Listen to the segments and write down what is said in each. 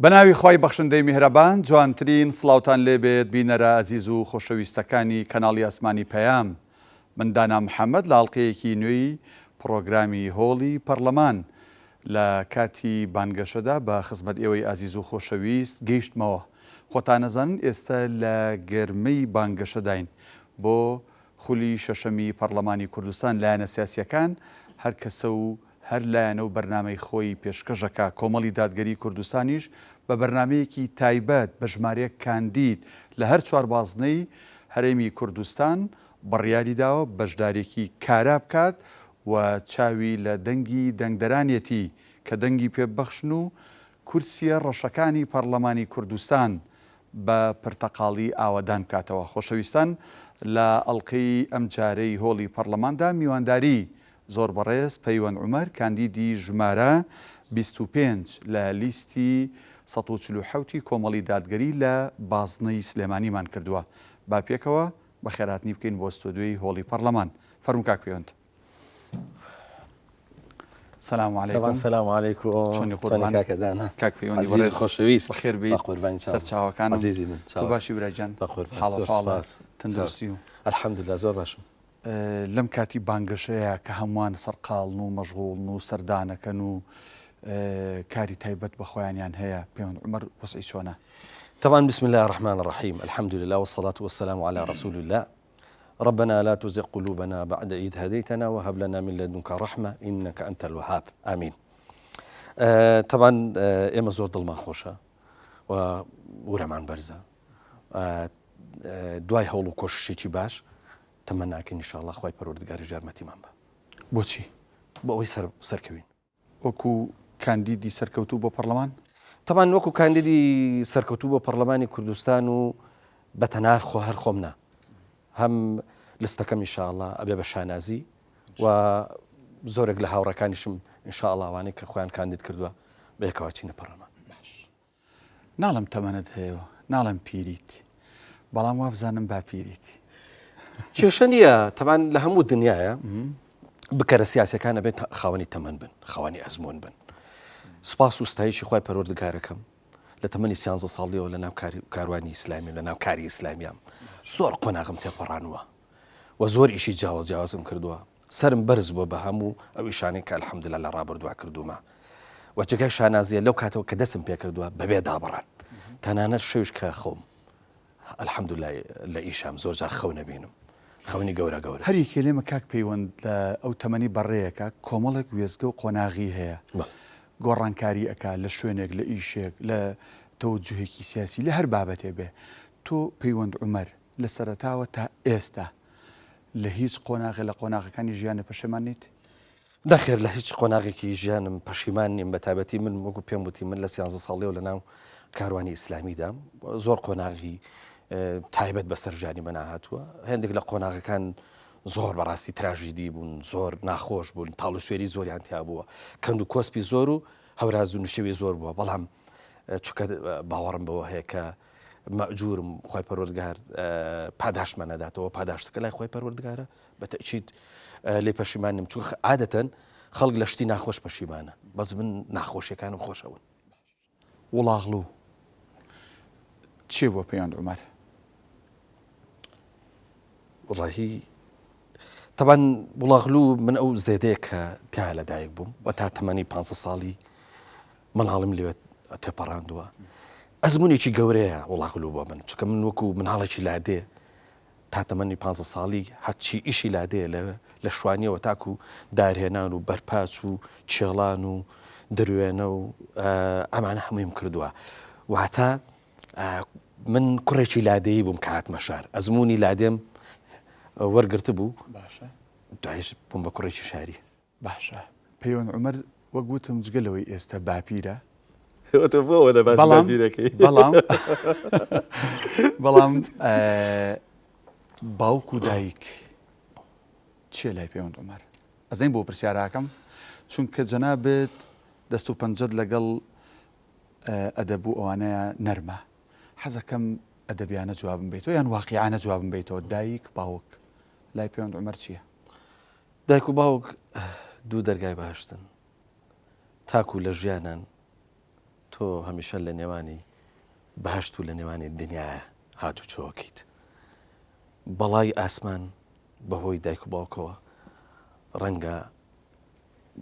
بەناوی خوای بەخشندەی میهرەبان جوانترین سڵاوتان لێبێت بینەرە ئەزیز و خۆشەویستەکانی کەناڵی ئاسمانی پەیام من دانا محەمەد لە ئەڵقەیەکی نوێی پڕۆگرامی هۆڵی پەڕلەمان لە کاتی بانگەشەدا بە خزمەت ئێوەی ئازیز و خۆشەویست گەیشتمەوە خۆتانەزانن ئێستا لە گەرمەی بانگەشەداین بۆ خولی شەشەمی پەڕلەمانی کوردستان لایەنە سیاسیەکان هەر کەسە و هەر لایەنە و بەرنامەی خۆی پێشکەش ئەکا، کۆمەڵی دادگەری کوردستانیش بە بەرنامەیەکی تایبەت بە ژمارەیەک کاندید لە هەر چواربازنەی هەرێمی کوردستان بڕیاری داوە بەشداریەکی کارا بکات و چاوی لە دەنگی دەنگدەرانیەتی کە دەنگی پێ ببەخشن و کورسیە ڕەشەکانی پەڕلەمانی کوردستان بە پرتەقاڵی ئاوەدان بکاتەوە. خۆشەویستان لە ئەڵقەی ئەمجارەی هۆڵی پەڕلەماندا میوانداری زۆر بەڕێز پەیوەند عومەر کاندیدی ژمارە 25 لە لیستی 147 ی کۆمەڵی دادگەری لە بازنەی سلێمانیمان کردووە. با پێکەوە بەخێرهاتنی بکەین بۆ ستۆدیۆی هۆڵی پەڕلەمان. فەرموو کاک پەیوەند. سلام علیکم طبعا سلام علیکم چۆنی قوربان کاکە دانا کاک پەیوەندی عەزیز بەڕێز خۆشەویست بەخێر بێیت بە قوربانی چاوم سەرچاوەکانم عەزیزی من تۆ چاوە باشی برا گیان بە قوربان حاڵە زۆر حاڵە سوپاس تەندروستی و الحمدلله زۆر باشم لەم کاتی بانگەشەیە کە هەمووان سەرقاڵن و مەشغوڵن و سەردانەکەن و کاری تایبەت بە خۆیانیان هەیە پەیوەند عومەر وەزعی چۆنە؟ طبعا بسم الله الرحمن الرحیم الحمد لله والصلاة والسلام على رسول الله ربنا لا تزغ قلوبنا بعد إذ هديتنا وهب لنا من لدنك رحمة إنك أنت الوهاب آمين طبعا ئێمە زۆر دڵمان خۆشە و ورەمان بەرزە دوای هەوڵ و کۆششێکی باش تەمەناکەین ان شاء الله خوای پەروەردگاریش یارمەتیمان بە. بۆچی؟ بۆ ئەوەی سەرکەوین. وەکو کاندیدی سەرکەوتوو بۆ پەڕلەمان؟ تەبعەن وەکو کاندیدی سەرکەوتوو بۆ پەڕلەمانی کوردستان و بە تەنها خۆ هەر خۆم نا هەم لستەکەم ان شاء اللە ئەبێ بە شانازی و زۆرێک لە هاوڕێکانیشم ان شاء اللە ئەوانەی کە خۆیان کاندید کردووە بەیەکەوە چینە پەڕلەمان. باش ناڵێم تەمەنت هەیە و ناڵێم پیریت بەڵام وابزانم باپیریت. کێشە نییە تەبان لە هەموو دنیاە بکەرە سیاسەکان ئەبێت خاوەنی تەمەن بن خاوەنی ئەزمون بن سوپاس و ستایشی خوای پەروەردگارەکەم لە تەمەنی سیانزە ساڵیەوە لە ناو کاروانی ئیسلامی لە ناو کاری ئیسلامیام زۆر قۆناغم تێپەڕانوە و زۆر ئیشی جیاواز جیاوازم کردووە سەرم بەرز بووە بە هەموو ئەو ئیشانەی کە الحمدللە لە ڕابردووە کردوومە و جێگای شانازیە لەو کاتەوە کە دەستم پێکردووە بەبێ دابڕان تەنانەت شەویش کە خەوم الحمدللە لە ئیشام زۆر جار خەو نەبینم خەونی گەورە گەورە. هەر یەکێ لێمە کاک پەیوەند لە ئەو تەمەنی بەڕێیەکە کۆمەڵێک وێستگە و قۆناغی هەیە گۆڕانکاری ئەکا لە شوێنێک لە ئیشێک لە تەوەجوهێکی سیاسی لە هەر بابەتێ بێ تۆ پەیوەند عومەر لە سەرەتاوە تا ئێستا لە هیچ قۆناغێ لە قۆناغەکانی ژیانت پەشێمان نیت؟ نەخێر لە هیچ قۆناغێکی ژیانم پەشیمان نیم بە تایبەتی من وەکو پێم وتی من لە سیانزە ساڵیەوە لە ناو کاروانی ئیسلامیدام زۆر قۆناغی تایبەت بەسەر ژیانی من هاتووە هێندێک لە قۆناغەکان زۆر بەڕاستی تراژیدی بوون زۆر ناخۆش بوون تاڵ و سوێری زۆریان تیا بووە کەند و کۆسپی زۆر و هەوراز و نشێوی زۆر بووە بەڵام چونکە باوەڕم بەوە هەیە کە مەئجورم خوای پەروەردگار پاداشتمان نەداتەوە پاداشتەکە لای خوای پەروەردگارە بە تەئکید لێ پەشیمان نیم چونکە عادەتەن خەڵک لە شتی ناخۆش پەشیمانە بەس من ناخۆشیەکانم خۆشەون. وڵاغڵوو چێ بووە پەیوەند عومەر؟ وەڵاهی تەبان وڵاغلوو من ئەو زێدەیە کە تیا لەدایک بووم و تا تەمەنی پ ساڵی مناڵیم لەوێ تێپەڕاندووە ئەزمونێکی گەورەیە وڵاغلوو بۆ من چونکە من وەکو مناڵێکی لادێ تا تەمەنی پانزە ساڵی هەرچی ئیشی لادێیە لەوێ لە شوانیەوە تاکو دارهێنان و بەرپاچ و کێڵان و دروێنە و ئەمانە هەموویم کردووە واتە من کوڕێکی لادێی بووم کە هاتمە شار ئەزمموی لادێم وەرگرتبوو باشە دوایش بووم بە کوڕێکی شاری. باشە پەیوەند عومەر وەک وتم جگە لەوەی ئێستا باپیرە تۆ بۆ ئەوە باسی بەڵام باپیرەکەی بەڵام بەڵام باوک و دایک چیە لای پەیوەند عومەر ئەزین بۆ پرسیاراکەم چونکە جەنابت دەست و پەنجەت لەگەڵ ئەدەب و ئەوانەیە نەرمە حەزەکەم ئەدەبیانە جوابم بیتەوە یان واقیعانە جوابم بیتەوە دایک باوک لای پەیوەند عومەر چییە؟ دایک و باوک دوو دەرگای بەهەشتن تاکو لە ژیانان. تۆ هەمیشە لە نێوانی بەهەشت و لە نێوانی دنیایە هاتوچۆکەیت. بەڵای ئاسمان بەهۆی دایک و باوکەوە ڕەنگە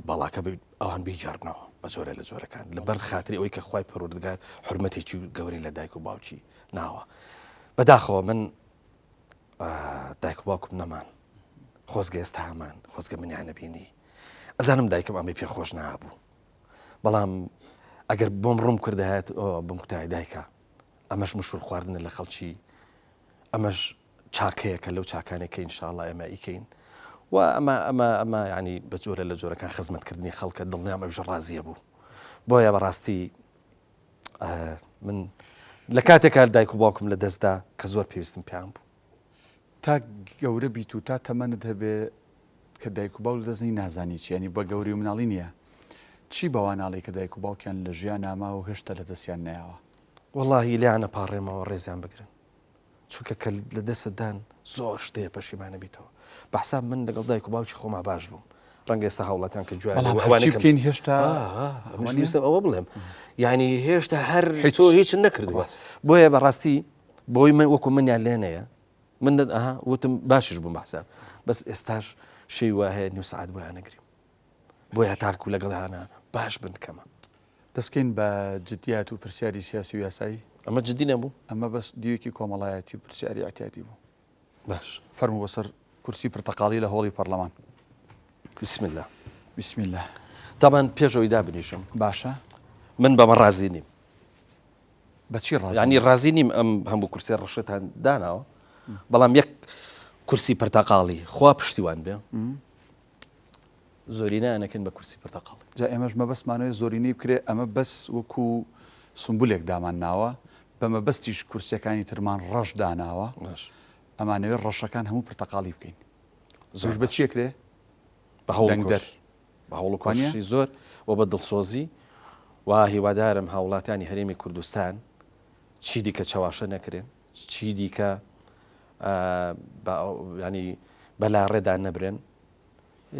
بەڵاکە ئەوان بیگێڕنەوە بە جۆرە لە جۆرەکان لەبەر خاتری ئەوەی کە خوای پەروەردگار حورمەتێکی گەورەی لە دایک و باوکی ناوە بەداخەوە من دایک و باوکم نەمان خۆزگە ئێستا هەمان خۆزگە منیان نەبینی ئەزانم دایکم ئەمەی پێ خۆش نابوو بەڵام ئەگەر بۆم ڕووم کردایەت بم کوتای دایکە ئەمەش مشور خواردنە لە خەڵکی ئەمەش چاکەیەکە لەو چاکانەی کە ان شاء اللە ئێمە ئەیکەین و ئەمە ئەمە ئەمە یعنی بە جۆرە لە جۆرەکان خزمەتکردنی خەڵکە دڵنیام ئەویش ڕازیە بوو بۆیە بەڕاستی من لە کاتێکا دایک و باوکم لە دەستدا کە زۆر پێویستم پێیان بوو. تا گەورە بیت و تا تەمەنت هەبێ کە دایک و باوک لە دەست نی نازانی چی یانی بە گەوری و مناڵی نییە چی بەوان ئاڵێی کە دایک و باوکیان لە ژیانا ماوە و هێشتا لە دەستیان نەیاوە؟ وەڵاهی لێیان ئەپاڕێمەوە ڕێزیان بگرن چونکە کە لە دەستت دان زۆر شت هەیە پەشیمانە بیتەوە بە حساب من لەگەڵ دایک و باوکی خۆما باش بووم ڕەنگە ئێستا هاوڵاتیان کە گوێیان بەڵام لێ هەرچی ئەوانەی کەم بکەین هێشتا منیش وانیە؟ ویستم ئەوە بڵێم یعنی هێشتا هەر هیچ تۆ هیچ نەکردووە ڕاست. بۆیە بەڕاستی بۆی من وەکو منیان لێ نەیە من ئەها وتم باشیش بووم بە حساب بەس ئێستاش شەی وا هەیە نیو سەعات بۆیان نەگریم بۆیە تاکو لەگەڵیانە باش بن کەمە. دەستکەین بە جدیات و پرسیاری سیاسی و یاسایی؟ ئەمە جدی نەبوو؟ ئەمە بەس دیوێکی کۆمەڵایەتی و پرسیاری ئیعتیادی بوو. باش. فەرموو بۆ سەر کورسی پرتەقاڵی لە هۆڵی پەڕلەمان. بسم اللە. بسم اللە. تابان پێش ئەوەی دابنیشم. باشە. من بەمە ڕازی نیم. بە چی ڕازی یانی ڕازی نیم ئەم هەموو کورسیە ڕەشەتان داناوە بەڵام یەک کورسی پرتەقاڵی خوا پشتیوان بێ. زۆرینەیان ئەکەن بە کورسی پرتەقاڵی. جا ئێمەش مەبەستمانەوەیە زۆرینەی بکرێ، ئەمە بەس وەکو سومبولێک دامان ناوە، بە مەبەستیش کورسیەکانی ترمان ڕەش داناوە، باش. ئەمانەوێ ڕەشەکان هەموو پرتەقاڵی بکەین. زۆر ئەویش بە باش. چی ئەکرێ؟ بە هەوڵ و دەنگدەر. کۆشش. بە هەوڵ و وانیە؟ کۆششی زۆر و بە دڵسۆزی و هیوادارم هاوڵاتیانی هەرێمی کوردستان چیدیکە چەواشە نەکرێن، چیدیکە بە یانی بە لاڕێدا نەبرێن،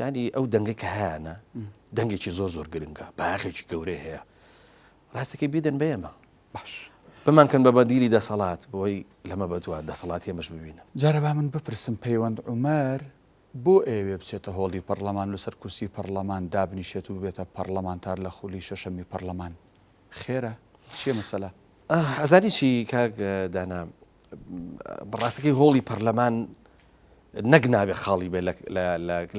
یانی ئەو دەنگەی کە هەیانە دەنگێکی زۆر زۆر گرنگە بایەخێکی گەورەی هەیە ڕاستەکەی بیدەن بە ئێمە باش بمانکەن بە بەدیلی دەسەڵات بۆی لەمە بەدووە دەسەڵاتی ئێمەش ببینن. جارە با من بپرسم پەیوەند عومەر بۆ ئەیەوێ بچێتە هۆڵی پەڕلەمان لەسەر کورسی پەڕلەمان دابنیشێت و ببێتە پەڕلەمانتار لە خولی شەشەمی پەڕلەمان خێرە چیە مەسەلە؟ ئەزانی چی کاک دانا ڕاستەکەی هۆڵی پەرلەمان نەک نابێ خاڵی بێ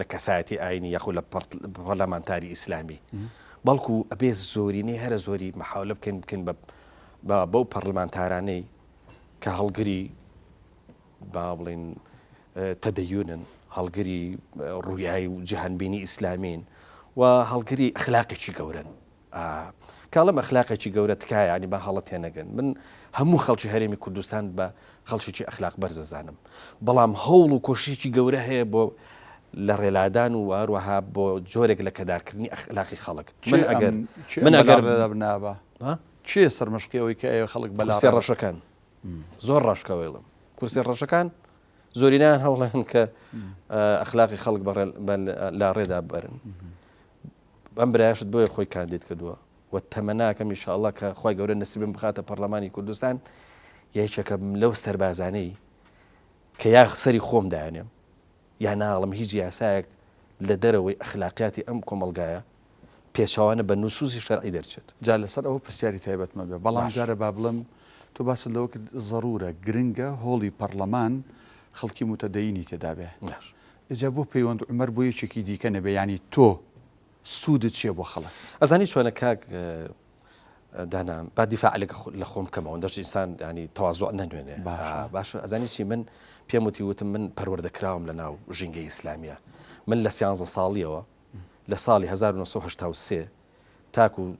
لە کەسایەتی ئاینی یاخود لە پەرلەمانتاری ئیسلامی بەڵکو ئەبێ زۆرینەی هەرە زۆری محاولە بکەین بکەین بە بەو پەرلەمانتارانەی کە هەڵگری با بڵین تەدەیونن هەڵگری ڕوویای و جیهانبینی ئیسلامین و هەڵگری ئەخلاقێکی گەورن کاڵم ئەخلاقێکی گەورە تکایە یانی با هەڵە تێنەگەن من هەموو خەڵکی هەرێمی کوردستان بە خەڵکێکی ئەخلاق بەرز ئەزانم بەڵام هەوڵ و کۆششێکی گەورە هەیە بۆ لە ڕێلادان و هەروەها بۆ جۆرێک لە کەدارکردنی ئەخلاقی خەڵک من ئەگەر من ئەگەر بنابە کێ سەرمەشقی ئەوەی کە ئەوێ خەڵک بەلا کورسیە ڕەشەکان زۆر ڕاشکاوەیڵم کورسیە ڕەشەکان زۆرینەیان هەوڵیان کە ئەخلاقی خەڵک بە لاڕێدا بەرن ئەم برایەشت بۆیە خۆی کاندید کردووە و تەمەناکەم ان شاء اللە کە خوای گەورە نسیبم بخاتە پەرلەمانی کوردستان یەکێکە لەو سەربازانەی کە یا سەری خۆم دانێم یا ناڵم هیچ یاسایەک لە دەرەوەی ئەخلاقیاتی ئەم کۆمەڵگایە پێچەوانە بە نوسوسی شەرعی دەرچێت. جا لەسەر ئەوە پرسیاری تایبەتمە بێ بەڵام جارە با بڵێم تۆ باست لەوە کرد زەرورە گرنگە هۆڵی پەڕلەمان خەڵکی موتەدەینی تێدا بێ ئجا بۆ پەیوەند عومەر بۆ یەکێکی دیکە نەبێ یانی تۆ سوودت چیە بۆ خەڵک؟ ئەزانی چۆنە کاک دانا با دیفاع لە خۆم بکەم ئەوەندەش ئینسان ینی تەوازوع نەنوێنێ باشە باشە ئەزانی چی من پێم وتی وتم من پەروەردە کراوم لە ناو ژینگەی ئیسلامیە من لە سیانزە ساڵیەوە لە ساڵی 1983 تاکو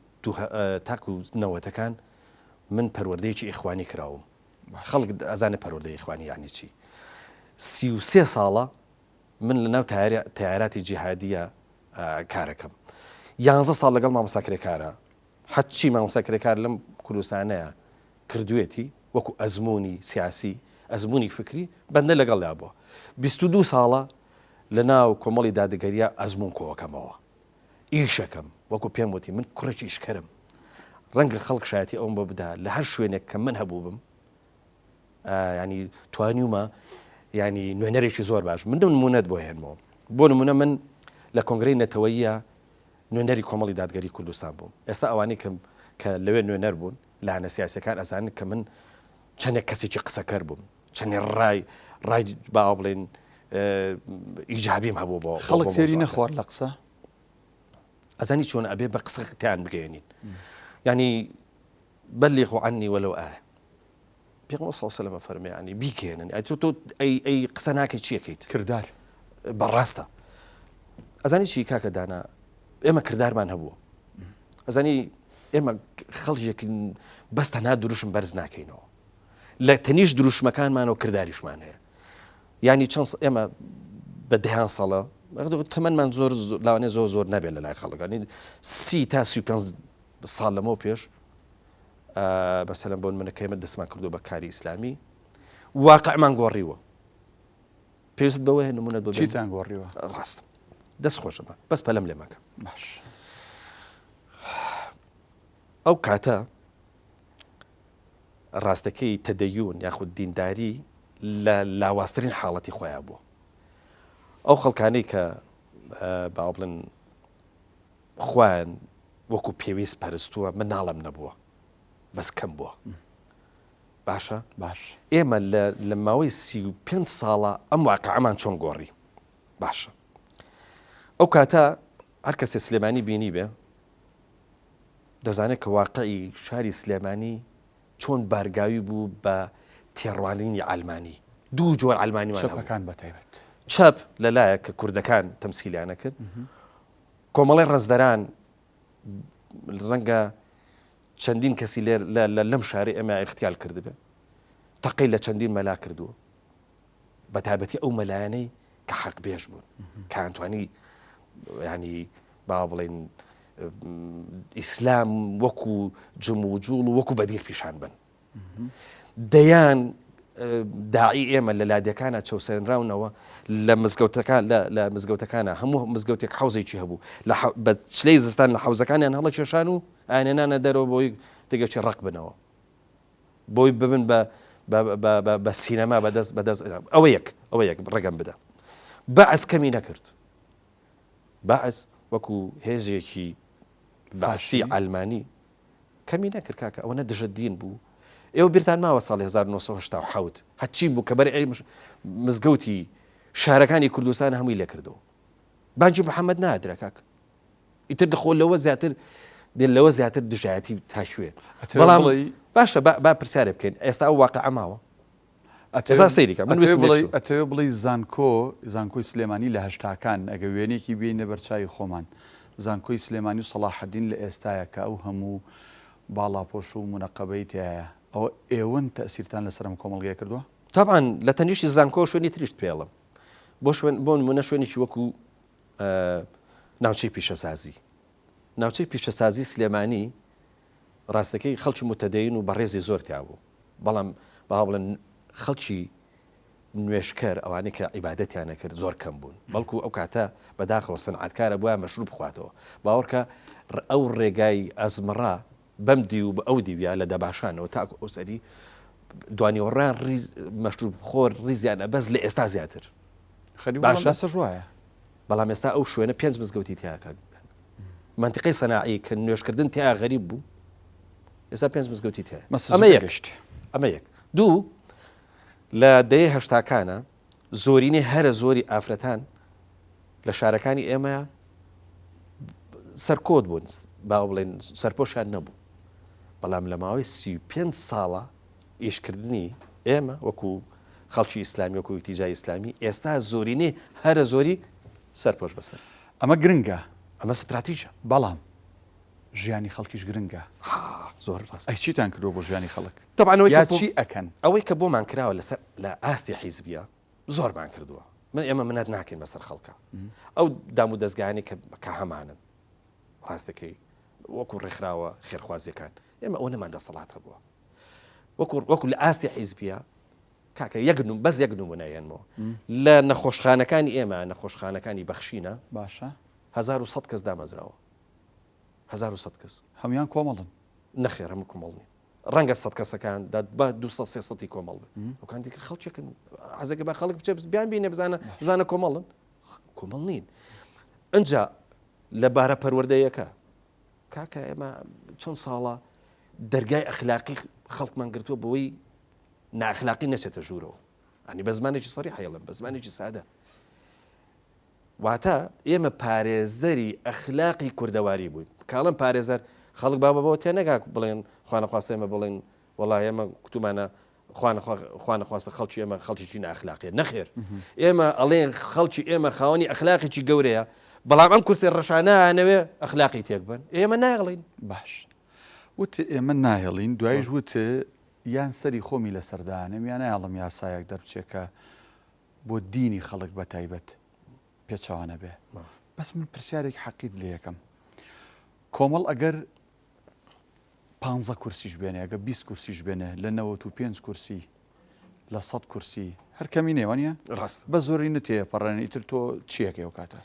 تاکو نەوەتەکان من پەروەردەیەکی ئیخوانی کراوم خەڵک ئەزانێ پەروەردەی ئیخوانی یانی چی 33 ساڵە من لە ناو تەیاراتی جیهادیە کارەکەم یانزە ساڵ لەگەڵ مامۆستا کرێکارە هەرچی مامۆستا کرێکار لەم کوردستانەیە کردوێتی وەکو ئەزمموی سیاسی ئەزمموی فکری بەندە لەگەڵیا بووە 22 ساڵە لە ناو کۆمەڵی دادگەریە ئەزمون کۆکەمەوە ئیشەکەم وەکو پێم وتی من کوڕێکی ئیشکەرم. ڕەنگە خەڵک شایەتی ئەوم بۆ بدا لە هەر شوێنێک کە من هەبووبم ینی توانیومە ینی نوێنەرێکی زۆر باش من نمونەت بۆ هێنمەوە بۆ نمونە من لە کۆنگرەی نەتەوەیە نوێنەری کۆمەڵی دادگەری کوردستان بووم ئێستا ئەوانەی کە کە لەوێ نوێنەر بوون لایەنە سیاسەکان ئەزانن کە من چەندێک کەسێکی قسەکەر بووم چەندێ ڕای ڕای با بڵێن ئیجابیم هەبوو بۆ خەڵک تێری نەخوارد لە قسە ئەزانی چۆن ئەبێ بە قسە تیان بگەێنین ینی بەلیغ عنی وەلو ئاە پێغەمبەر صلی الله علیه و سلم فەرمی ینی بیکێنن ئەی تۆ تۆ ئەی ئەی قسە ناکەی چیەکەیت کردار بەڕاستە ئەزانی چی کاکە دانا ئێمە کردارمان هەبووە ئەزانی ئێمە خەڵکێکین بەس تەنها دروشم بەرز ناکەینەوە لە تەنیش دروشمەکانمانەوە کرداریشمان هەیە یانی چەند ئێمە بە دەیان ساڵە تەمەنمان زۆر لاوانێ زۆر زۆر نەبێت لە لای خەڵکانی سی تا 35 ساڵ لەمەوە پێش بەسەلەن بۆن منە کە ئێمە دەستمان کردو بە کاری ئیسلامی واقعمان گۆڕیوە پێویست بەوە هەیە نمونەت بۆ چیتان گۆڕیوە ڕاستم دەست خۆشەمە بەس پەلم لێ مەکە باش ئەو کاتە ڕاستەکەی تەدەیون یاخود دینداری لە لاوازترین حاڵەتی خۆیان بووە ئەو خەڵکانەی کە با بڵێن خوایان وەکو پێویست پەرستووە من ناڵێم نەبووە بەس کەم بووە باشە باش ئێمە لە ماوەی 35 ساڵە ئەم واقعەمان چۆن گۆڕی باشە ئەو کاتە هەر کەسێ سلێمانی بینی بێ دەزانێت کە واقعی شاری سلێمانی چۆن بارگاوی بوو بە تێڕوانینی عەلمانی دوو جۆر عەلمانیمان هەبوو. چەپەکان بە تایبەت. چەپ لە لایەک کە کوردەکان تەمسیلیان ئەکرد، کۆمەڵەی ڕەنجدەران ڕەنگە چەندین کەسی لێر لە لەم شارەی ئێمە ئیغتیال کردبێ، تەقەی لە چەندین مەلا کردووە. بە تایبەتی ئەو مەلایانەی کە حەق بێژ بوون کە ئەنتوانی ینی با بڵێن ئیسلام وەکو جموجوڵ و وەکو بەدیل پیشان بن دەیان داعی ئێمە لە لادێکانە چەوسێنراونەوە لە مزگەوتەکان لە مزگەوتەکانە هەموو مزگەوتێک حوزێکی هەبوو لە بە چلەی زستان لە حوزەکانیان هەڵە کێشان و ئاێنانە دەرەوە بۆی تێگەچی ڕق بنەوە بۆی ببن بە بە سینەما بەدەست بەدەست ئەوە یەک ئەوە یەک ڕێگەم بدە بەعس کەمی نەکرد بەعس وەکو هێزێکی بەعسی ئەلمانی کەمی نەکرد کاکە ئەوە دژە دین بوو ئێوە بیرتان ماوە ساڵی 1970 هەچی بوو کە بەر مزگەوتی شارەکانی کوردستان هەمووی لێکردەوە بانجی محەممەد نادرا کاک ئیتر دەخۆ لەوە زیاتر لەوە زیاتر دژایەتی تا کوێ بەڵام باشە با پرسیارێ بکەین ئێستا ئەو واقعە ماوە ئێستا سەیری کە من ویستم لێ بچم. ئەتەوێ بڵێی زانکۆ زانکۆی سلێمانی لە هەشتاکان ئەگە وێنەیەکی بێینە بەر چاوی خۆمان زانکۆی سلێمانی و سەڵاحەدین لە ئێستایا کە ئەو هەموو باڵاپۆش و مونەقەبەی تیایە ئەوە ئێوەن تەئسیرتان لەسەر ئەم کۆمەڵگەیە کردووە؟ تەبعەن لە تەنیشتی زانکۆ شوێنی تریشت پێڵم بۆ شوێن بۆ نمونە شوێنێکی وەکو ناوچەی پیشەسازی ناوچەی پیشەسازی سلێمانی ڕاستەکەی خەڵکی متەدەین و بەڕێزی زۆر تیا بوو بەڵام با بڵێن خەڵکی نوێشکەر ئەوانەی کە عیبادەتیان نەکرد زۆر کەم بوون بەڵکو ئەو کاتە بەداخەوە سنعاتکارە بووە مەشروب بخواتەوە باوەڕکە ئەو ڕێگای ئەزمڕا بەم دیو و ئەو دیویا لە دەباشانەوە تاکو ئەو سەری دوانیوەڕان ڕیز مەشروب خۆر ڕیزیان ئەبەست لە ئێستا زیاتر باشە ئێستاش وایە بەڵام ئێستا ئەو شوێنە پێنج مزگەوتی تیا کاک منتیقەی سەناعی کە نوێژکردن تیا غەریب بوو ئێستا پێنج مزگەوتی تیا ئەمە یەک ئەمە یەک دوو لە دەیە هەشتاکانە زۆرینەی هەرە زۆری ئافرەتان لە شارەکانی ئێمە سەرکۆت بوون با بڵێن سەرپۆشیان نەبوو بەڵام لە ماوەی 35 ساڵە ئیشکردنی ئێمە وەکو خەڵکی ئیسلامی وەکو ئیتیجای ئیسلامی ئێستا زۆرینەی هەرە زۆری سەرپۆش بەسەر. ئەمە گرنگە. ئەمە ستراتیژە. بەڵام ژیانی خەڵکیش گرنگە. ها زۆر ڕاستە. ئەی چیتان کردووە بۆ ژیانی خەڵک؟ تەبعەن ئەوەی یا چی ئەکەن؟ ئەوەی کە بۆمان کراوە لەسەر لە ئاستی حیزبیە زۆرمان کردووە. من ئێمە منەت ناکەین بەسەر خەڵکا. ئەو دام و دەزگایانەی کە کە هەمانن ڕاست دەکەی وەکو ڕێکخراوە خێرخوازیەکان ئێمە ئەوەنەمان دەسەڵات هەبووە. وەکو وەکو لە ئاستی حیزبیە کاکە یەک نم بەس یەک نمونە هێنمەوە لە نەخۆشخانەکانی ئێمە نەخۆشخانەکانی بەخشینە باشە 1100 کەس دامەزراوە 1100 کەس هەمویان کۆمەڵن. نەخێر هەموو کۆمەڵ نین. ڕەنگە سەد کەسەکان دا با 200 300 کۆمەڵ بن. ئەوکان دیکە خەڵکێکن حەزەکە با خەڵک بچێ بیان بینێ بزانە بزانە کۆمەڵن کۆمەڵ نین. ئەجا لە بارە پەروەردەیەکە کاکە ئێمە چەند ساڵە دەرگای ئەخلاقی خەڵکمان گرتووە بەوەی نائەخلاقی نەچێتە ژوورەوە ئەنی بە زمانێکی سەری حەیڵم بە زمانێکی سادە واتە ئێمە پارێزەری ئەخلاقی کوردەواری بووین کاڵم پارێزەر خەڵک با بەوە تێنەگا بڵێن خوانەخواستە ئێمە بڵێن وەڵا ئێمە کوتومانە خوانەخواستە خەڵکی ئێمە خەڵکێکی نائەخلاقیە نەخێر ئێمە ئەڵێن خەڵکی ئێمە خاوەنی ئەخلاقێکی گەورەیە بەڵام ئەم کورسی ڕەشانە ئەنەوێ ئەخلاقی تێک بن ئێمە نایڵین باش وت ئێمە ناهێڵین دوایش وت یان سەری خۆمی لەسەر دانێم یان نایەڵم یاسایەک دەربچێ کە بۆ دینی خەڵک بە تایبەت پێچەوانە بێ بەس من پرسیارێک حەقیت لێ یەکەم کۆمەڵ ئەگەر پ کورسیش بێنێ ئەگە 20 کورسیش بێنێ لە 95 کورسی لە 100 کورسی هەر کەمی نێوانە ڕاست بە زۆری نتێ پەڕێن ئیتر تۆ چیەکەی ئەو کاتە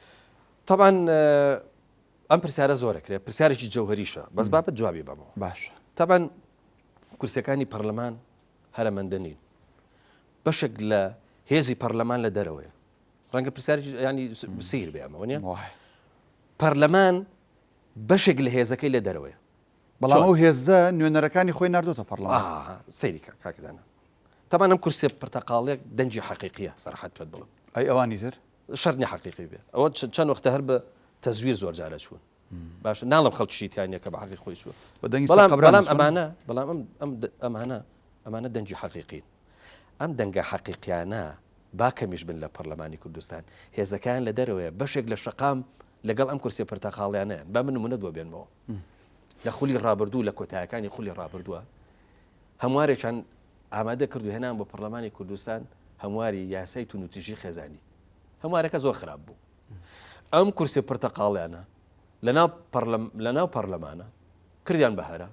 طبعا ئەم پرسیارە زۆرەکرێ پرسیارێکی جەوهریشە بەس بابەت جوابی بەمەوە باشە تەبعەن کورسیەکانی پەرلەمان هەرەمەندە نین بەشێک لە هێزی پەرلەمان لە دەرەوەیە ڕەنگە پرسیارێکی ینی سیر بێ ئەمەوە نیە پەرلەمان بەشێک لە هێزەکەی لە دەرەوەیە بەڵام ئەو هێزە نوێنەرەکانی خۆی ناردۆتە پەرلەمان سەیری کاکدانە تەبان ئەم کورسیە پرتەقاڵێک دەنگی حەقیقیە سەرحەت پێت بڵم ئەی ئەوانی تر شەرت نیە حەقیقی بێ ئەوە چەند وەختە هەر بە تەزویر زۆر جارە چوون باشە ناڵم خەڵکیشی تیا نیە کە بە حەقی خۆی چووە بە دەنگی بەڵام سەر قەبران بەڵام چوون؟ ئەمانە بەڵام ئەم ئەم ئەمانە ئەمانە دەنگی حەقیقین ئەم دەنگە حەقیقیانە با کەمیش بن لە پەرلەمانی کوردستان هێزەکان لە دەرەوەیە بەشێک لە شەقام لەگەڵ ئەم کورسیە پرتەقاڵیانەیان با من نمونەت بۆ بێنمەوە لە خولی ڕابردوو لە کۆتایەکانی خولی ڕابردووە هەموارێکیان ئامادە کرد و هێنان بۆ پەرلەمانی کوردستان هەمواری یاسای توندوتیژی خێزانی هەموارەکە زۆر خراپ بوو ئەم کورسی پرتەقاڵیانە لەناو لەناو پەرلەمانە کردیان بە هەرا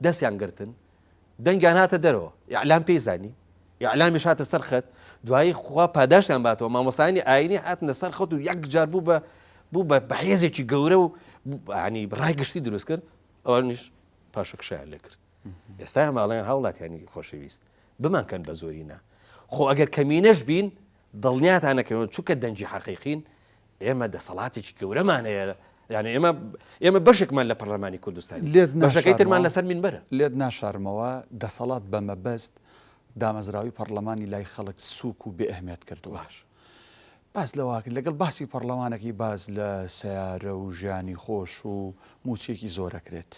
دەستیان گرتن دەنگیان هاتە دەرەوە ئیعلام پێی زانی ئیعلامیش هاتە سەر خەت دوایی خوا پاداشتیان باتەوە مامۆستایانی ئاینی هاتنە سەر خەت و یەک جار بوو بە بوو بە بەهێزێکی گەورە و ینی ڕای گشتی دروست کرد ئەوانیش پاشەکشیان لێ کرد ئێستا ئەمە ئەڵێن هاوڵاتیانی خۆشەویست بمانکەن بە زۆرینە خۆ ئەگەر کەمینەش بین دڵنیاتان نەکەون چونکە دەنگی حەقیقین ئێمە دەسەڵاتێکی گەورەمان هەیە یعنی ئێمە ئێمە بەشێکمان لە پەرلەمانی کوردستان لێت بەشەکەی ترمان لەسەر مینبەرە لێت ناشارمەوە دەسەڵات بە مەبەست دامەزراوی پەرلەمانی لای خەڵک سووک و بێ ئەهمیەت کردووە باش باس لەوە کرد لەگەڵ باسی پەرلەمانەکەی باس لە سەیارە و ژیانی خۆش و مووچەیەکی زۆر ئەکرێت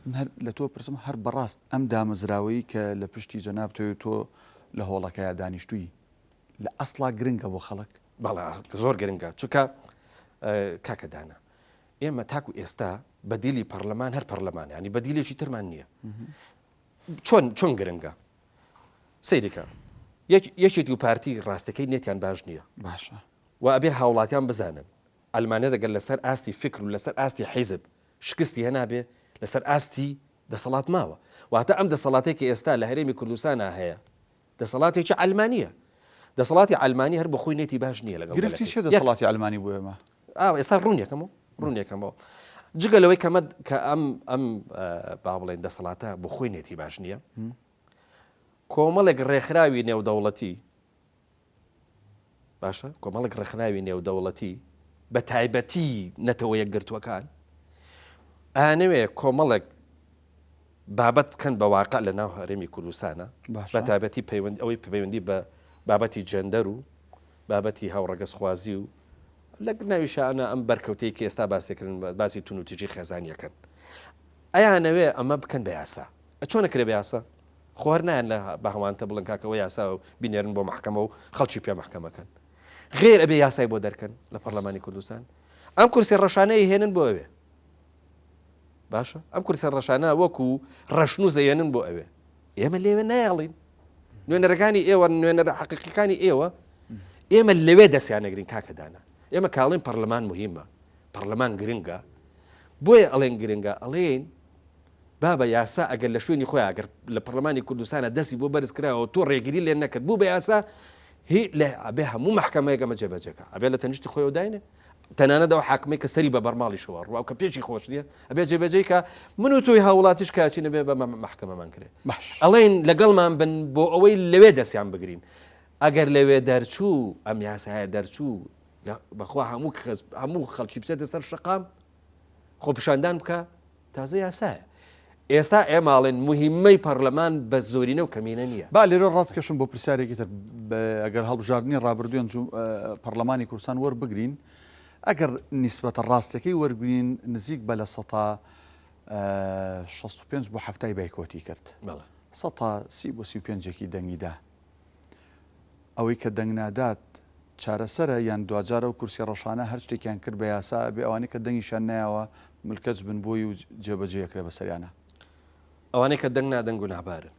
من هەر لە تۆ پرسم هەر بەڕاست ئەم دامەزراوەی کە لە پشتی جەنابتەوەی و تۆ لە هۆڵەکەیا دانیشتووی لە ئەسڵا گرنگە بۆ خەڵک؟ بەڵێ زۆر گرنگە چونکە کاکە دانا ئێمە تاکو ئێستا بەدیلی پەرلەمان هەر پەرلەمان ینی بەدیلێکی ترمان نییە چۆن چۆن گرنگە سەیرەکە یەکێتی و پارتی ڕاستەکەی نێتیان باش نییە باشە و ئەبێ هاوڵاتیان بزانن ئەلمانە دەگەر لەسەر ئاستی فکر و لەسەر ئاستی حیزب شکستی هێنابێ لەسەر ئاستی دەسەڵات ماوە واتە ئەم دەسەڵاتەی کە ئێستا لە هەرێمی کوردستانا هەیە دەسەڵاتێکی عەلمانیە دەسەڵاتی عەلمانی هەر بەخۆی نێتی باش نییە لەگەڵ گرفتی گەلەکەی چیە یەک دەسەڵاتی عەلمانی بۆ ئێمە؟ ئا ئێستا ڕوونیەکەمەوە ڕوونیەکەمەوە جگە لەوەی کەمە کە ئەم ئەم با بڵێن دەسەڵاتە بۆ خۆی نێتی باش نییە کۆمەڵێک ڕێکخراوی نێودەوڵەتی باشە کۆمەڵێک ڕێکخراوی نێودەوڵەتی بە تایبەتی نەتەوە یەکگرتووەکان ئەیانەوێ کۆمەڵێک بابەت بکەن بە واقع لە ناو هەرێمی کوردستانە بە تایبەتی پەیوەند ئەوەی پەیوەندی بە بابەتی جێندەر و بابەتی هاوڕەگەزخوازی و لە ناویشانە ئەم بەرکەوتەی کە ئێستا باسێکردن باسی توندوتیژی خێزانیەکەن ئەیانەوێ ئەمە بکەن بە یاسا چۆنە کرێ بە یاسا خۆ هەر نایەن لە بە هەوانتە بڵێن کاکە ئەوە یاسایە و بینێرن بۆ مەحکەمە و خەڵکی پێ مەحکەمە کەن. غێر ئەبێ یاسای بۆ دەرکەن لە پەرلەمانی کوردستان. ئەم کورسی ڕەشانە ئەیهێنن بۆ ئەوێ. باشە ئەم کورسە ڕەشانە وەکو ڕەشنووس ئەیێنن بۆ ئەوێ. ئێمە لێوێ نایەڵین. نوێنەرەکانی ئێوە نوێنەرە حەقیقیەکانی ئێوە ئێمە لەوێ دەستیان نەگرین کاکە دانا. ئێمە کاڵێن پەرلەمان مهمە پەرلەمان گرنگە بۆیە ئەڵێن گرنگە ئەڵێن بابە یاسا ئەگەر لە شوێنی خۆیا ئەگەر لە پەڕلەمانی کوردستانا دەستی بۆ بەرز کراوە تۆ ڕێگری لێ نەکرد بوو بە یاسا هی لە ئەبێ هەموو مەحکەمەیەک ئەمە جێبەجێ کا ئەبێ لە تەنیشتی خۆیەوە داینێ. تەنانەت ئەو حاکمەی کە سەری بە بەرماڵیشەوە ڕوا و کە پێشی خۆش نییە ئەبێ جێبەجێی کە من و تۆی هاوڵاتیش کاچین ئەبێ بە مەحکەمەمان کرێ باش. ئەڵێن لەگەڵمان بن بۆ ئەوەی لەوێ دەستیان بگرین ئەگەر لەوێ دەرچوو ئەم یاسایە دەرچوو بەخوا هەموو کەس هەموو خەڵکی بچێتە سەر شەقام خۆپیشاندان بکە تازە یاسایە ئێستا ئێمە ئەڵێن موهیمەی پەڕلەمان بە زۆرینە و کەمینە نییە. با لێرە ڕاتبکێشم بۆ پرسیارێکی تر، ئەگەر هەڵبژاردنی ڕابردووی پەڕلەمانی کوردستان وەربگرین، ئەگەر نیسبەتە ڕاستەکەی وەربگرین نزیک بە 65% بۆ 70 بایکۆتی کرد. بەڵێ. 30% بۆ 35 ێکی دەنگی دا. ئەوەی کە دەنگ نادات چارەسەرە یان دواجار ئەو کورسیە ڕەشانە هەر شتێکیان کرد بە یاسا ئەبێ ئەوانەی کە دەنگیشیان نایەوە ملکەچ بن بۆی و جێبەجێ ئەکرێ بەسەریانا. ئەوانەی کە دەنگ نادەن گوناهبارن.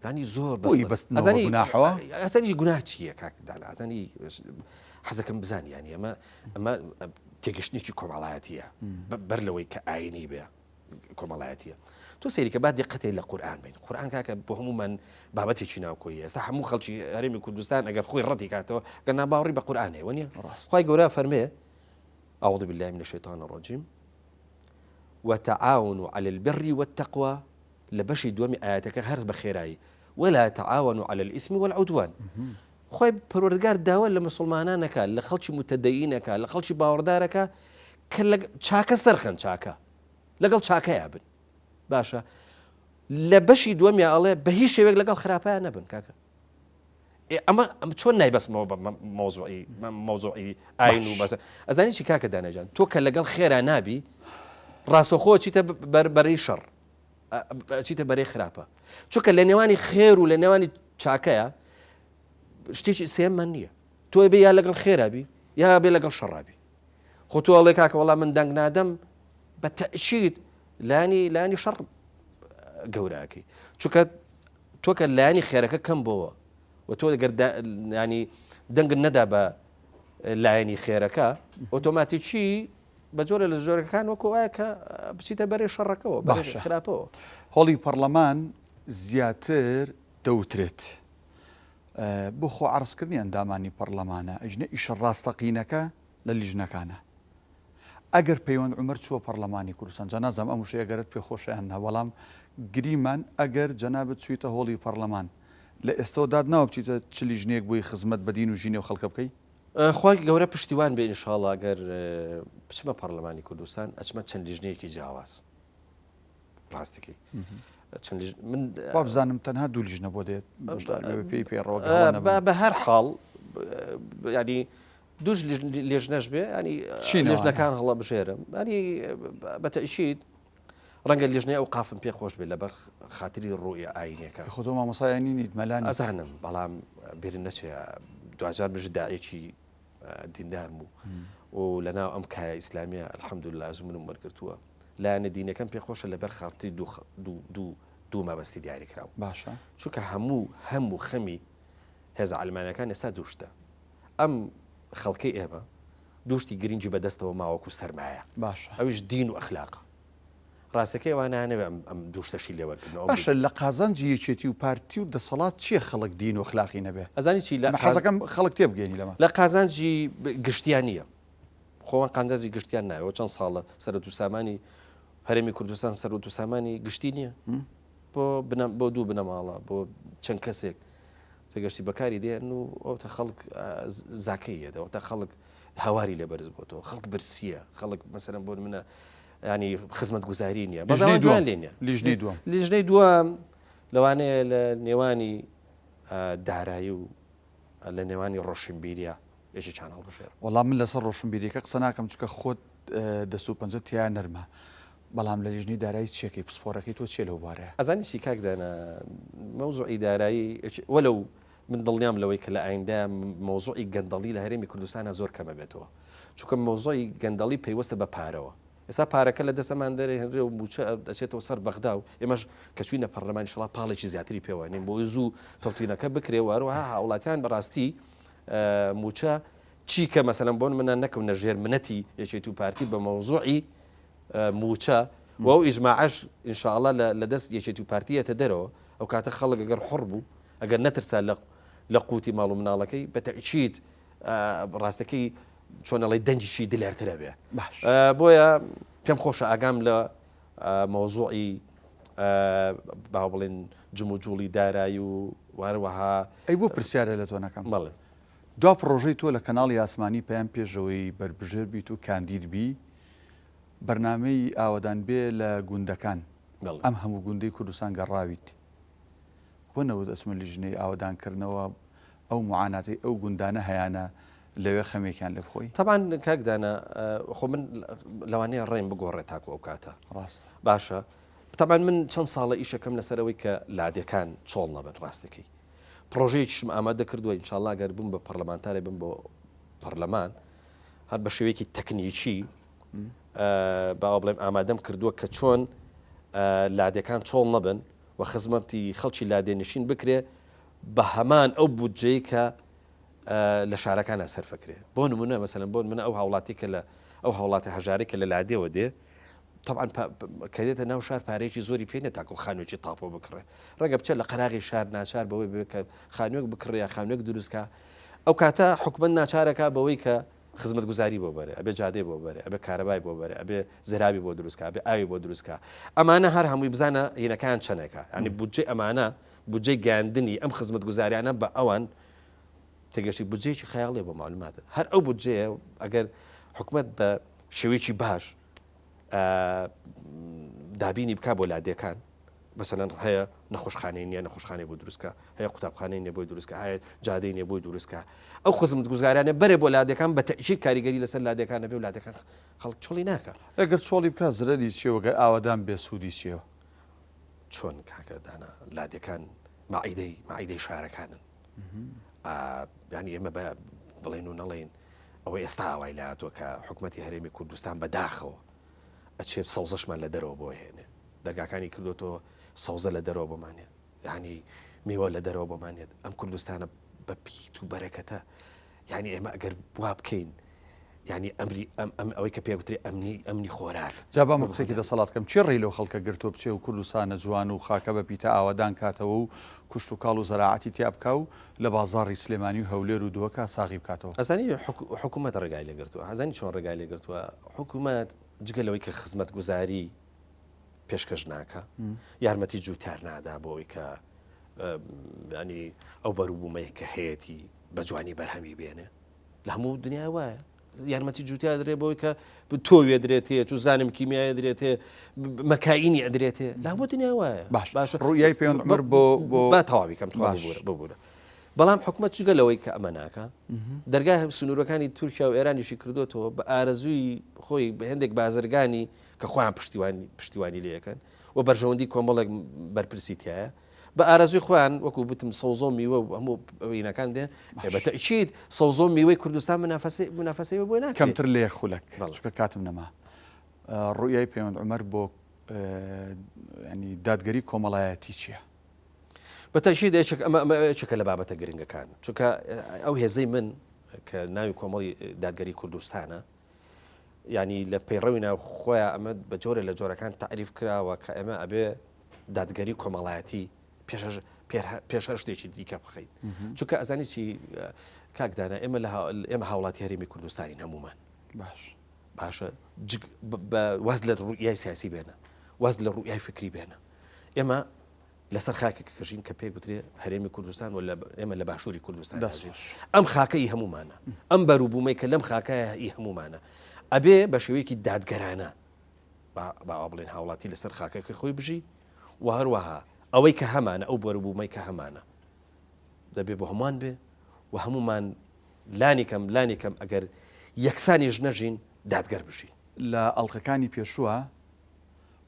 یانی زۆر بەس بۆی بەستنەوە بە گوناحەوە؟ ئەزانی گوناه چییە کاک دانا ئەزانی حەزەکەم بزانی یانی ئەمە ئەمە تێگەشتنێکی کۆمەڵایەتیە بەر لەوەی کە ئاینی بێ. کۆمەڵایەتیە تۆ سەیری کە با دیقەتێ لە قورئان بین قورئان کاکە بۆ هەموومان بابەتێکی ناوکۆیی ئێستا هەموو خەڵکی هەرێمی کوردستان ئەگەر خۆی ڕەتی کاتەوە گەر ناباوەڕی بە قورئان هەیە وەنیە خوای گەورە فەرمێ أعوذ بالله من الشيطان الرجيم وتعاونوا على البر والتقوى لە بەشی دووەمی ئاەتەکە هەر بە خێرایی ولا تعاونوا على الإثم والعدوان خوای پەروەردگار داوا لە مسلمانان نەکا لە خەڵکی متدەینەکە لە خەڵکی باوەڕدارەکە کە لە چاکە سەرخەن چاکە لەگەڵ چاکەیا بن باشە لە بەشی دووەمیا ئەڵێ بە هیچ شێوێک لەگەڵ خراپەیان نەبن کاکە ئەمە ئەم چۆن نایبەسمەوە بە مەوزوعی مەوزوعی ئاین و بەسە ئەزانی چی کاکە دانەجان تۆ کە لەگەڵ خێرا نابی ڕاستەخۆ چیتە بەرەی شەڕ چیتە بەرەی خراپە چونکە لە نێوانی خێر و لە نێوانی چاکەیە شتێکی سێمان نییە تۆ بێ یا لەگەڵ خێرابی یا بێ لەگەڵ شەڕابی خۆ تۆ ئەڵێ کاکە وەڵا من دەنگ نادەم بە تەئکید لانی لانی شەڕ گەورەکەی چونکە تۆ کە لایەنی خێرەکە کەم بۆوە و تۆ گەر ینی دەنگت نەدا بە لایەنی خێرەکە ئۆتۆماتیکی بە جۆرە لە جۆرەکان وەکو وایە کە بچیتە بەرێ شەڕەکەەوە باشە خراپەوە هۆڵی پەرلەمان زیاتر دەوترێت بۆ خۆ عەرزکردنی ئەندامانی پەڕلەمانە، ئەژنە ئیشە ڕاستەقینەکە لە لیژنەکانە. ئەگەر پەیوەند عومەر چووە پەڕلەمانی کوردستان، جا نازانم ئەم وشەیە گەرت پێ خۆشە یان نا، بەڵام گریمان ئەگەر جەنابت چوویتە هۆڵی پەڕلەمان، لە ئێستەوە دات ناوە بچیتە چ لیژنەیەک بۆی خزمەت بە دین و ژینی ئەو خەڵکە بکەی؟ خوای گەورە پشتیوان بێ ئینشاڵڵا گەر بچمە پەڕلەمانی کوردستان ئەچمە چەند لیژنەیەکی جیاواز. ڕاستەکەی چەند من وابزانم تەنها دوو لیژنە بۆ دێت بەشدار بێ پێی پێڕەوە بە هەر حاڵ ینی دوش لێژنەش بێ ینی لیژنەکان هەڵە بژێرم ینی بەتەئکید ڕەنگە لیژنەی ئەو قافم پێ خۆش بێت لەبەر خاتری ڕووی ئاینەکە خۆ تۆ مامۆسایانی نیت مەلانی ئەزانم بەڵام بیرم نەچێ دواجار بژ داعێکی دیندارم و و لەناو ئەم کایە ئیسلامیە الحمدللە ئەزمونم وەرگرتووە لایەنە دینەکەم پێ خۆشە لەبەر خاتری دوو دوو دوو دوو مەبەستی دیاریکراو باشە چونکە هەموو هەم و خەمی هێزە عەلمانیەکان ئێستا دوو شتە ئەم خەڵکەی ئێمە دوو شتی گرنگی بەدەستەوە ماوەکو سەرمایە باشە ئەویش دین و ئەخلاقە ڕاستەکەی ئەوان نایانەوێ ئەم ئەم دوو شتەشی لێ وەرگرن ئەو باشە لە قازانجی یەکێتی و پارتی و دەسەڵات چییە خەڵک دین و ئەخلاقی نەبێ؟ ئەزانی چی لە من حەزەکەم خەڵک تێبگەینی لەمە. لە قازانجی گشتیان نییە. خۆوان قانجازی گشتیان ناوێ چەند ساڵە سەرەت و سامانی هەرێمی کوردستان سەروەت و سامانی گشتی نییە بۆ بۆ دوو بنەماڵە بۆ چەند کەسێک تێگەشتی بەکاری دێن و ئەو تا خەڵک زاکەی یەدەوە تا خەڵک هاواری لێ بەرز بۆتەوە خەڵک برسیە خەڵک مەسەرم بۆ منە ینی خزمەت گوزاری نییە بەزان دوان لێ نیە لیژنەی دووەم لیژنەی دووەم لەوانەیە لە نێوانی دارایی و لە نێوانی ڕۆشنبیریە یەکێکیان هەڵبژێرم. وەڵا من لەسەر ڕۆشنبیریەکە قسە ناکەم چونکە خۆت دەست و پەنجەت تیا نەرمە بەڵام لە لیژنەی دارایی چیەکەی پسپۆرەکەی تۆ چیە لەو بارەیە؟ ئەزانی چی کاک دانا مەوزوعی دارایی وەلەو من دڵنیام لەوەی کە لە ئایندە مەوزوعی گەندەڵی لە هەرێمی کوردستانا زۆر کەمە بێتەوە چونکە مەوزوعی گەندەڵی پەیوەستە بە پارەوە ئێستا پارەکە لە دەست ئەمان دەرێنرێ و مووچە دەچێتەوە سەر بەغدا و ئێمەش کە چووینە پەرلەمان ئیشەڵا پاڵێکی زیاتری پێوە نین بۆی زوو تەوتینەکە بکرێ و هەروەها هاوڵاتیان بەڕاستی مووچە چی کە مەسەلەن بۆن منە نەکەونە ژێر منەتی یەکێتی و پارتی بە مەوزوعی مووچە و ئەو ئیجماعەش ئینشاءڵڵا لە دەست یەکێتی و پارتی یەتە دەرەوە ئەو کاتە خەڵک ئەگەر حوڕ بوو ئەگەر نەترسا لە لە قوتی ماڵ و مناڵەکەی بە تەئکید ڕاستەکەی. چۆن ئەڵێی دەنگیشی دلێرترە بێ بۆیە پێم خۆشە ئاگام لە مەوزوعی با بڵێن جموجوڵی دارایی و هەروەها ئەی بۆ پرسیارە لە تۆ نەکەم بەڵێ دوا پڕۆژەی تۆ لە کەناڵی ئاسمانی پەیام پێشەوەی بەربژێر بیت و کاندید بی بەرنامەی ئاوەدان بێ لە گوندەکان ئەم هەموو گوندەی کوردستان گەڕاویت بۆ نەوت ئەچمە لیژنەی ئاوەدان کردنەوە ئەو معاناتەی ئەو گوندانە هەیانە لەوێ خەمێکیان لێ بخۆی؟ تەبعەن کاک دانا خۆ من لەوانەیە ڕێم بگۆڕێ تاکو ئەو کاتە. ڕاستە. باشە تەبعەن من چەند ساڵە ئیشەکەم لەسەر ئەوەی کە لادێکان چۆڵ نەبن ڕاستەکەی پڕۆژەیەکیشم ئامادە کردووە ئینشاڵڵا گەر بووم بە پەرلەمانتارێ بم بۆ پەرلەمان هەر بە شێوەیەکی تەکنیکی باوە بڵێم ئامادەم کردووە کە چۆن لادێکان چۆڵ نەبن و خزمەتی خەڵکی لادێنشین بکرێ بە هەمان ئەو بودجەی کە لە شارەکانا سەرفەکرێ بۆ نمونە مەسەلەن بۆ نمونە ئەو هاوڵاتی کە لە ئەو هاوڵاتی هەژارەی کە لە لادێوە دێ طبعا کە دێتە ناو شار پارەیەکی زۆری پێ نیە تاکو خانوویەکی تاپۆ بکڕێ ڕەنگە بچێت لە قەراغی شار ناچار بەوەی بێت کە خانوویەک بکڕێ یا خانوویەک دروستکا ئەو کاتە حکومەت ناچارەکە بەوەی کە خزمەتگوزاری بۆ بەرێ ئەبێ جادەی بۆ بەرێ ئەبێ کارەبای بۆ بەرێ ئەبێ زراوی بۆ دروستکا ئەبێ ئاوی بۆ دروستکا ئەمانە هەر هەمووی بزانە هینەکان چەنێکە یعنی بودجەی ئەمانە بودجەی گەیاندنی ئەم خزمەتگوزاریانە بە ئەوان تێگەشتی بودجەیەکی خەیاڵیە بۆ معلوماتت هەر ئەو بودجەیە ئەگەر حکومت بە شێوەیەکی باش دابینی بک بۆ لادێکان مەسەلەن هەیە نەخۆشخانەی نییە نەخۆشخانەی بۆ دروستکە هەیە قوتابخانەی نیە بۆی دروستکە هەیە جادەی نیە بۆی دروستکە ئەو خزمەتگوزاریانە بەرێ بۆ لادێکان بە تەئکید کاریگەری لەسەر لادێکان نەبێ و لادێکان خەڵک چۆڵی ناکە. ئەگەر چۆڵی بکا زرەری چیە وگەر ئاوەدان بێ سوودی چیە؟ چۆن کاکە دانا لادێکان مەعیدەی مەعیدەی شارەکانن یانی ئێمە بە بڵێن و نەڵێن ئەوە ئێستا ئاوای لاتوە کە حکوومەتتی هەرێمی کوردستان بە داخەوە ئەچێت سەوزەشمان لە دەرەوە بۆ هێنێ دەرگاکانی کردوتەوە سەوزە لە دەرەوە بۆمانێ یعنی میوە لە دەرەوە بۆمانێت ئەم کوردستانە بە پیت و بەرەکەتە یعنی ئێمە ئەگەر وا بکەین یعنی ئەمری ئەم ئەم ئەوەی کە پێگوترێ ئەمنی ئەمنی خۆراک جا با من قسێکی دەسەڵات کەم کێ ڕێی لەو خەڵکە گرتووە بچێ و کوردستانە جوان و خاکە بە پیتە ئاوەدان کاتەوە و کوشت و کاڵ و زەراعەتی تیا بکا و لە بازاڕی سلێمانی و هەولێر و دهۆکا ساغی بکاتەوە؟ ئەزانی حکوومەت ڕێگای لێ گرتووە ئەزانی چۆن ڕێگای لێ گرتووە حکوومەت جگە لەوەی کە خزمەتگوزاری پێشکەش ناکا یارمەتی جووتیار نادا بۆ ئەوەی کە ینی ئەو بەروبوومەیە کە هەیەتی بە جوانی بەرهەمی بێنێ لە هەموو دنیا وایە یارمەتی جوتیا درێ بۆی کە تۆوێ درێتێ چوزانم کیمیایە درێتێ مەکاینی ئەدرێتێ لە هەموو دنیا وایە باش باش ڕوئیای پێوەند عومەر بۆ بۆ با تەواوی کەم تخوا ببورە ببورە بەڵام حکومەت جگە لەوەی کە ئەمە ناکا دەرگای سنوورەکانی تورکیا و ئێرانیشی کردوێتەوە بە ئارەزووی خۆی بە هەندێک بازرگانی کە خۆیان پشتیوانی پشتیوانی لەکەن و بەرژەوەندی کۆمەڵێک بەرپرسی تایە بە ئارەزووی خۆیان وەکو بتم سەوزە و میوە و هەموو ئەوینەکان دێن بە تەئکید سەوزە و میوەی کوردستان منافەسەی منافەسەی بۆ ناکرێت کەمتر لە یەک خولەک چونکە کاتم نەما ڕوئیای پەیوەند عومەر بۆ ینی دادگەری کۆمەڵایەتی چییە؟ بە تەئکید یەکێک ئەمە ئەمە یەکێکە لە بابەتە گرنگەکان چونکە ئەو هێزەی من کە ناوی کۆمەڵی دادگەری کوردستانە یانی لە پەیڕەوی ناو خۆیان ئەمە بە جۆرە لە جۆرەکان تعریف کراوە کە ئێمە ئەبێ دادگەری کۆمەڵایەتی پێش هەر شتێکی دیکە بخەین چونکە ئەزانی چی کاکدانە ئێمە لە ئێمە هاوڵاتی هەرێمی کوردستانین هەمومان باش باشە واز لە ڕوئیای سیاسی بێنە واز لە ڕوئیای فکری بێنە ئێمە لەسەر خاکێک کەژین کە پێی گوترێ هەرێمی کوردستان و ئێمە لە باشووری کوردستان دەژین ئەم خاکە ئی هەمومانە ئەم بەروبوومەی کە لەم خاکە ئی هەمومانە ئەبێ بە شێوەیەکی دادگەرانە با بڵێن هاوڵاتی لەسەر خاکەکە خۆی بژی و هەروەها ئەوەی کە هەمانە ئەو بەروبوومەی کە هەمانە دەبێ بۆ هەمووان بێ و هەمومان لانی کەم لانی کەم ئەگەر یەکسانیش نەژین دادگەر بژین. لە ئەڵقەکانی پێشووە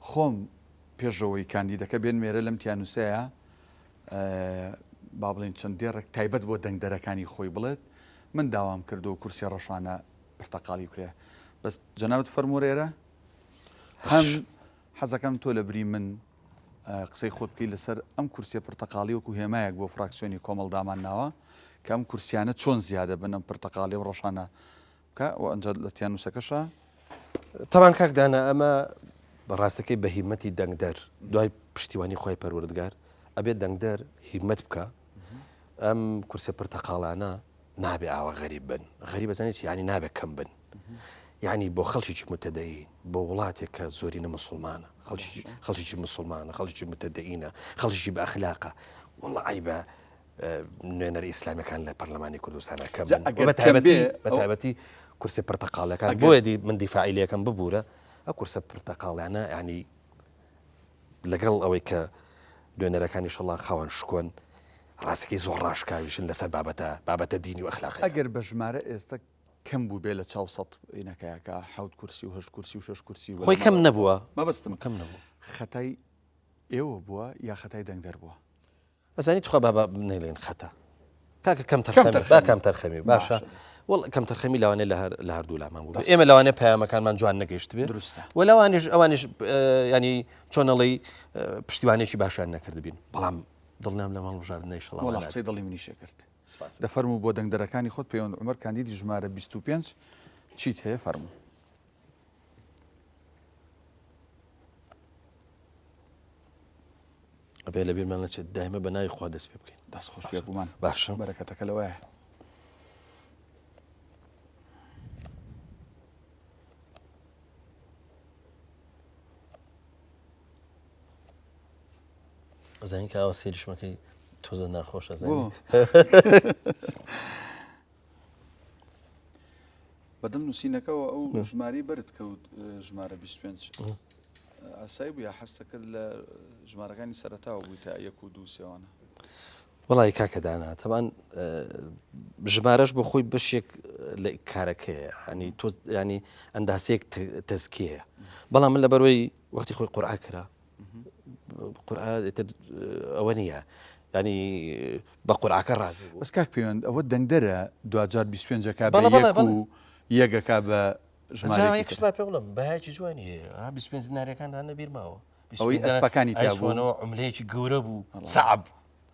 خۆم پێشەوەی کاندیدەکە بێن مێرە لەم تیانوسەیە با بڵێن چەند دێڕێک تایبەت بۆ دەنگدەرەکانی خۆی بڵێت من داوام کردو کورسی ڕەشانە پرتەقاڵی بکرێ بەس جەنابت فەرموو ئێرە هەم حەزەکەم تۆ لە بری من قسەی خۆت بکەیت لەسەر ئەم کورسیە پرتەقاڵی وەکو هێمایەک بۆ فراکسیۆنی کۆمەڵ دامان ناوە کە ئەم کورسیانە چۆن زیادە بن ئەم پرتەقاڵی و ڕەشانە بکە و ئەنجا لە تیانوسەکەشە. تەبان کاک دانا ئەمە بە ڕاستەکەی بە هیمەتی دەنگدەر دوای پشتیوانی خوای پەروەردگار ئەبێت دەنگدەر هیمەت بکە ئەم کورسە پرتەقاڵانە. نابێ ئاوا غەریب بن غەریب ئەزانی چی یانی نابێ کەم بن یعنی بۆ خەڵکێکی متەدەین بۆ وڵاتێک کە زۆرینە مسلمانە خەڵکی خەڵکێکی مسلمانە خەڵکی متەدەینە خەڵکی بە ئەخلاقە وەڵا عیبە نوێنەر ئیسلامیەکان لە پەرلەمانی کوردستانە کەم بن ئەگەر بە تایبەتی کەم بێ، بە ئەو- تایبەتی کورسی پرتەقاڵەکان ئەگەر- بۆیە دی من دیفاعی لەکەم ببوورە ئەو کورسە پرتەقاڵیانە ینی لەگەڵ ئەوەی کە نوێنەرەکانی شەڵا خاوەن شکۆن ڕاستەکەی زۆر ڕاشکاویشن لەسەر بابەتە بابەتە دینی و ئەخلاقیەکان. ئەگەر بە ژمارە ئێستە کەم بووبێ لە چاو سەت ئینەکەیەکە حەوت کورسی و هەشت کورسی و شەش کورسی خۆی کەم نەبووە مەبەستم کەم نەبوو. خەتای ئێوە بووە یا خەتای دەنگدەر بووە؟ ئەزانی تخوا بابا نەیڵێن خەتا کاکە کەم تەرخەمی با کەم تەرخەمی باشە وەڵ کەم تەرخەمی لەوانێ لە هەر لە هەردوو لامان بوو ئێمە لەوانێ پەیامەکانمان جوان نەگەیشت بێ دروستە و لەوانیش ئەوانیش ینی چۆنەڵی پشتیوانێکی باشیان نەکردبین بەڵام دڵنیام لەم هەڵبژاردنەی شەڵا وەڵا قسەی دڵی منیشێ کرد دەفەرموو بۆ دەنگدەرەکانی خۆت پەیوەند عومەر کاندیدی ژمارە 25 چیت هەیە فەرموو. ئەبێ لە بیرمان نەچێت دایمە بە ناوی خوا دەست پێ بکەین. دەست خۆش بێگومان باشە بەرەکەتەکە لەوەیە. ئەزانی کە ئاوا سەیریشمەکەی تۆزە ناخۆش ئەزانی. بەدەم نووسینەکەەوە ئەو ژمارەی بەرت کەوت ژمارە 25 ئاسایی بوو یا حەستە کرد لە ژمارەکانی سەرەتاوە بووی تا یەک و دوو سێوانە وڵی کاکە دانا تەبان ژمارەش بۆ خۆی بەشێک لە کارەکەیە ینی تۆ ینی ئەنداسەیەک تەزکیەیە بەڵام من لەبەرەوەی وەختی خۆی قورعە کرا قورعە ئەوە نییە ینی بە قورعەکە ڕازی بوو بەس کاک پەیوەند ئەوە دەنگدەرە دواجار 25 ەکە بە یەک و یەکەکە بە ژمارەیەکی تر. با پێ بڵێم بەهایەکی جوانی هەیە ها 25 دیناریەکان هەنە بیر ماوە ئەوەی ئەسپەکانی تیا بوو. عملەیەکی گەورە بوو سەعب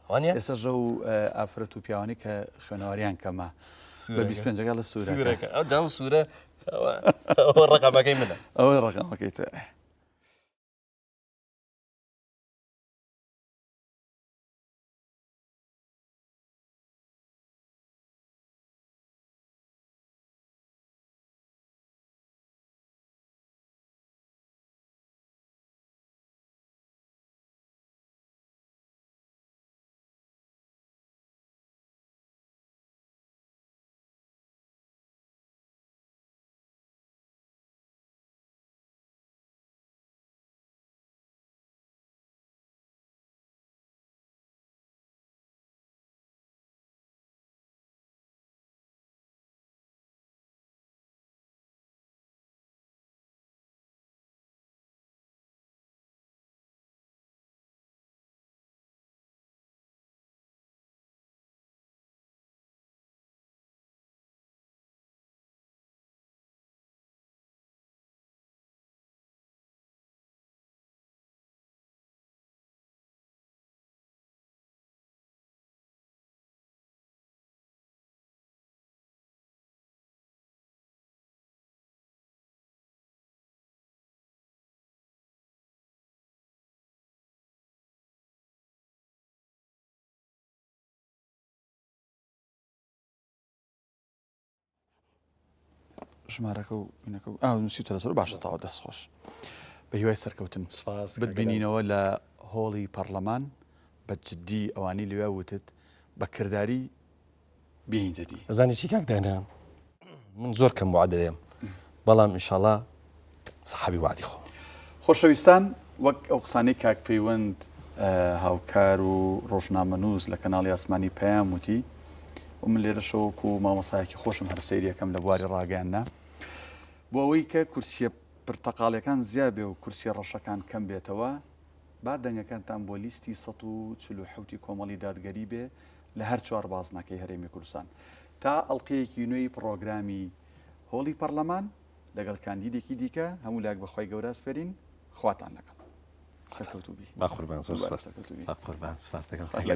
وانە ئێستا ژە و ئافرەت و پیاوانی کە خوێنەواریان کەمە بە 25 ەکە لە سوورەکە ئەو جا سوورە ئەوە ڕقەمەکەی منە ئەوە ڕقەمەکەی تر. ژمارەکە و بینەکە و ئاو نووسیوتە لەسەر باشە تەواو دەست خۆش بە هیوای سەرکەوتن سپاس بتبینینەوە لە هۆڵی پەڕلەمان بە جدی ئەوانەی لەوێ وتت بە کرداری بێینتە دی. ئەزانی چی کاک دانا من زۆر کەم وەعدە دەیەم بەڵام ئینشاڵا سەحابی وەعدی خۆم. خۆشەویستان وەک ئەو قسانەی کاک پەیوەند هاوکار و ڕۆژنامەنووس لە کەناڵی ئاسمانی پەیام وتی و من لێرەشەوە وەکو مامۆسایەکی خۆشم هەر سەیری ئەکەم لە بواری ڕاگەیاندنا بۆ ئەوەی کە کورسیە پرتەقاڵیەکان زیا بێ و کورسیە ڕەشەکان کەم بێتەوە با دەنگەکانتان بۆ لیستی 147 کۆمەڵی دادگەری بێ لە هەر چوار بازنەکەی هەرێمی کوردستان تا ئەڵقەیەکی نوێی پڕۆگرامی هۆڵی پەڕلەمان لەگەڵ کاندیدێکی دیکە هەموو لایەک بە خوای گەورە ئەسپێرین خواتان لەگەڵ سەرکەوتوو بی با قوربان زۆر دووبارە سپاس سەرکەوتوو بی با قوربان سپاس دەکەم خوای لەگەڵ.